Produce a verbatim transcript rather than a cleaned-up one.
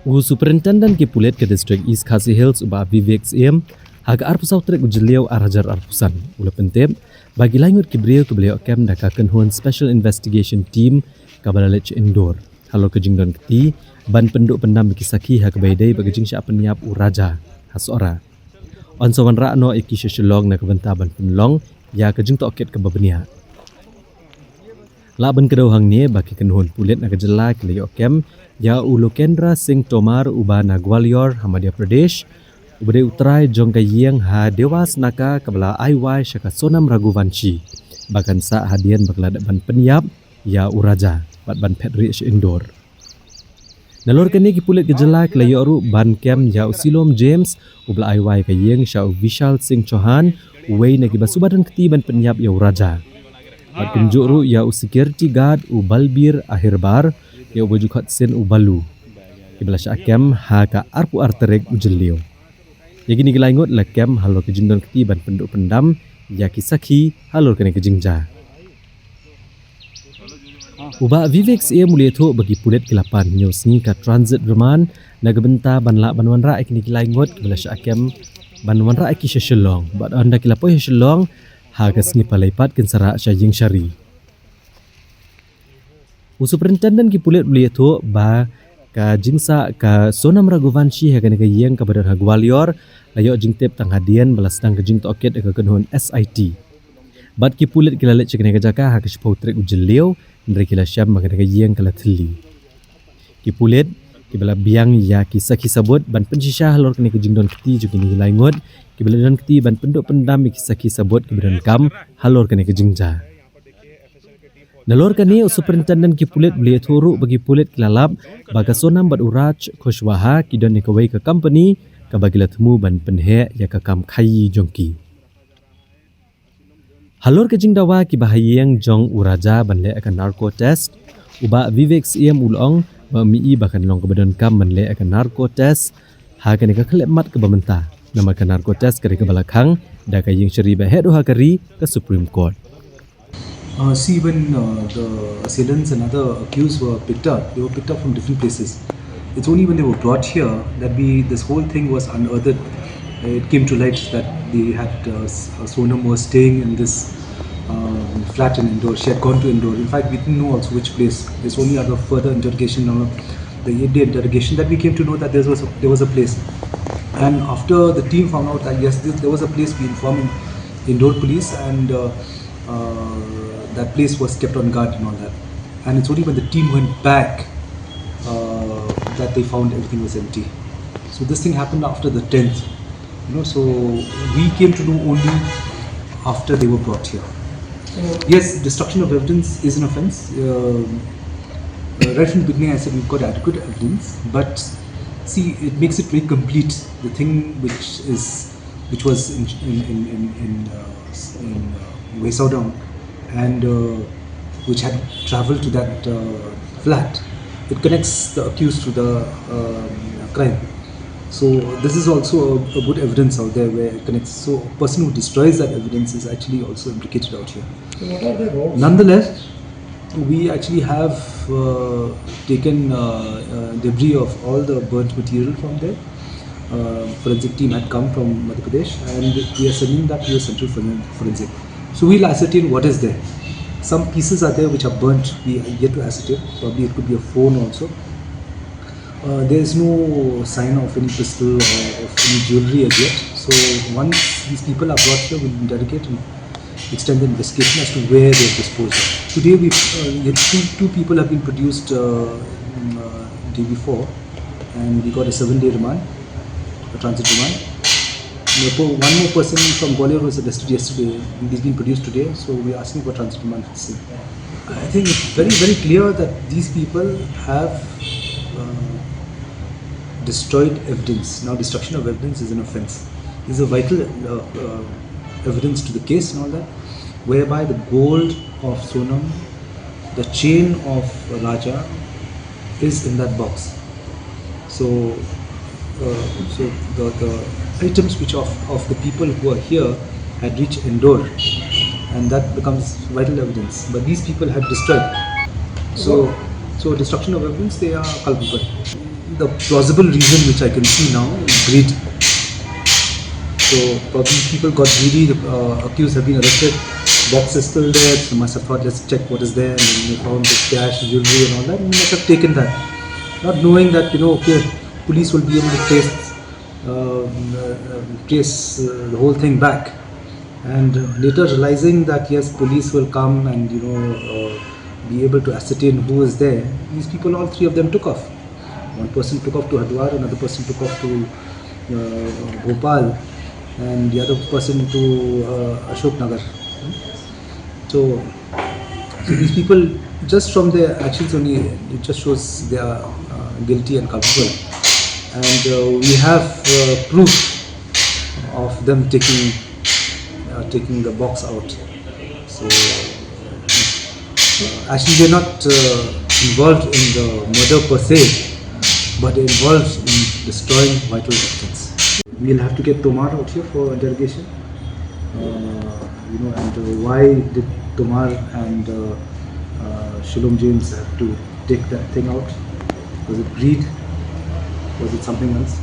U Superintendent ki pulit ka District East Khasi Hills u Bah Vivek Syiem, ha ka arphew saw tarik u Jylliew ar hajar arphew san, u la pyntip ba ki lai ngut ki briew kiba la ïoh kem da ka kynhun Special Investigation Team kaba la leit sha Indore halor ka jingdon kti ban pynduh pyndam ïa ki sakhi ha kaba ïadei bad ka jingshah pynïap u Raja ha Sohra. Yn sa wanrah noh ïa ki sha Shillong na ka bynta ban pynlong ïa ka jingtohkit kaba bniah. Lah ban kdew hangne ba ki kynhun pulit na ka jylla ki la ïoh kem ïa u Lokendra Singh Tomar uba na Gwalior ha Madhya Pradesh, uba dei u trai jong ka ïing ha Dewas Naka kaba la ai wai sha ka Sonam Raghuvanshi ba kan sah hadien ba ka la dep ban pynïap ïa u Raja bad ban phet rieh sha Indore. Nalor kane ki pulit ka jylla ki la ïoh ruh ban kem ïa u Silom James uba la ai wai ka ïing sha u Vishal Singh Chauhan, uwei na kiba suba don kti ban pynïap ïa u Raja. Bad kumjuh ruh ïa u security guard u Balbir Ahirbar, ïa uba ju khot sien u Balu, kiba la shah kem ha ka arphew ar tarik u Jylliew. Ïa kine ki lai ngut la kem halor ka jingdon kti ban pynduh pyndam ïa ki sakhi halor kane ka jingjia. U Bah Vivek Syiem u la ïathuh ba ki pulit ki la pan hynñiew sngi ka transit remand na ka bynta ban lah ban wanrah ïa kine ki lai ngut kiba la shah kem, ban wanrah ïa ki sha Shillong, bad ynda ki la poi sha Shillong, ha ka sngi Palei pat kin sa rah sha ïing shari. U Superintendent ki pulit u la ïathuh ba ka jingsah ka Sonam Raghuvanshi ha kane ka ïing kaba don ha Gwalior la ïoh jingtip tang hadien ba la sdang ka jingtohkit da ka kynhun S I T. Bad ki pulit ki la leit sha kane ka jaka ha ka shiphew tarik u Jylliew, hynrei ki la shem ba kane ka ïing ka la thylli. Ki pulit kiba la biang ïa ki sakhi sabut ban pynshisha halor kane ka jingdon kti jong kine ki lai ngut, kiba la don kti ban pynduh pyndam ïa ki sakhi sabut kiba donkam halor kane ka jingjia. Nalor kane u Superintendent ki pulit u la ïathuh ruh ba ki pulit ki la lap ba ka Sonam bad u Raj Kushwaha ki don ïa kawei ka company kaba ki la thmu ban pynheh ïa ka kam khaïi jong ki. Halor ka jingdawa kiba ha ïing jong u Raja ban leh ïa ka narco test, u Bah Vivek Syiem u la ong ba um ïohi ba kan long kaba donkam ban leh ïa ka narco test ha kane ka khyllipmat kaba mynta, namar ka narco test ka dei kaba la khang da ka ïing shari ba heh duh ha ka ri, ka Supreme Court. Uh, see, when uh, the assailants and other accused were picked up, they were picked up from different places. It's only when they were brought here that we, this whole thing was unearthed. It came to light that they had, uh, S- uh, Sonam was staying in this um, flat in Indore. She had gone to Indore. In fact, we didn't know also which place. It's only after further interrogation, uh, the eight-day interrogation, that we came to know that there was a, there was a place. And after the team found out that yes, this, there was a place, we informed Indore police, and uh, uh, that place was kept on guard and all that. And it's only when the team went back uh, that they found everything was empty. So this thing happened after the tenth. You know, so we came to know only after they were brought here. Yes, destruction of evidence is an offense. Um, uh, right from the beginning, I said we've got adequate evidence, but see, it makes it very complete. The thing which is which was in in in in, in, uh, in uh, Weisawdong, and uh, which had traveled to that uh, flat. It connects the accused to the um, crime. So this is also a, a good evidence out there where it connects. So a person who destroys that evidence is actually also implicated out here. So what are the roads? Nonetheless, we actually have uh, taken uh, uh, debris of all the burnt material from there. Uh, forensic team had come from Madhya Pradesh, and we are sending that to the central foren- forensic. So we'll ascertain what is there. Some pieces are there which are burnt. We are yet to ascertain. Probably it could be a phone also. Uh, there is no sign of any pistol or of any jewelry as yet. So once these people are brought here, we'll interrogate and extend the investigation as to where they have disposed of. Today, we uh, two, two people have been produced uh, mm, uh, day before, and we got a seven-day remand, a transit remand. One more person from Gwalior was arrested yesterday, and he's been produced today, so we're asking for transit remand for the same. I think it's very, very clear that these people have uh, destroyed evidence. Now, destruction of evidence is an offense. This is a vital uh, uh, evidence to the case and all that, whereby the gold of Sonam, the chain of Raja, is in that box. So, uh, so the, the items which of, of the people who are here had reached Indore, and that becomes vital evidence. But these people had destroyed. So, so destruction of evidence, they are culpable. The plausible reason which I can see now is greed. So probably people got greedy, the uh, accused have been arrested, box is still there, so must have thought, let's check what is there, and they found the cash, jewelry and all that, and they must have taken that. Not knowing that, you know, okay, police will be able to trace, uh, uh, trace uh, the whole thing back. And uh, later realizing that yes, police will come and, you know, uh, be able to ascertain who is there, these people, all three of them took off. One person took off to Hardwar, another person took off to uh, Bhopal, and the other person to uh, Ashok Nagar. So, so these people, just from their actions only, it just shows they are uh, guilty and culpable. And uh, we have uh, proof of them taking uh, taking the box out. So uh, actually, they're not uh, involved in the murder per se, but they're involved in destroying vital evidence. We'll have to get Tomar out here for interrogation. Uh, you know, and uh, why did Tomar and uh, uh, Shalom James have to take that thing out? Was it greed? Was it something else?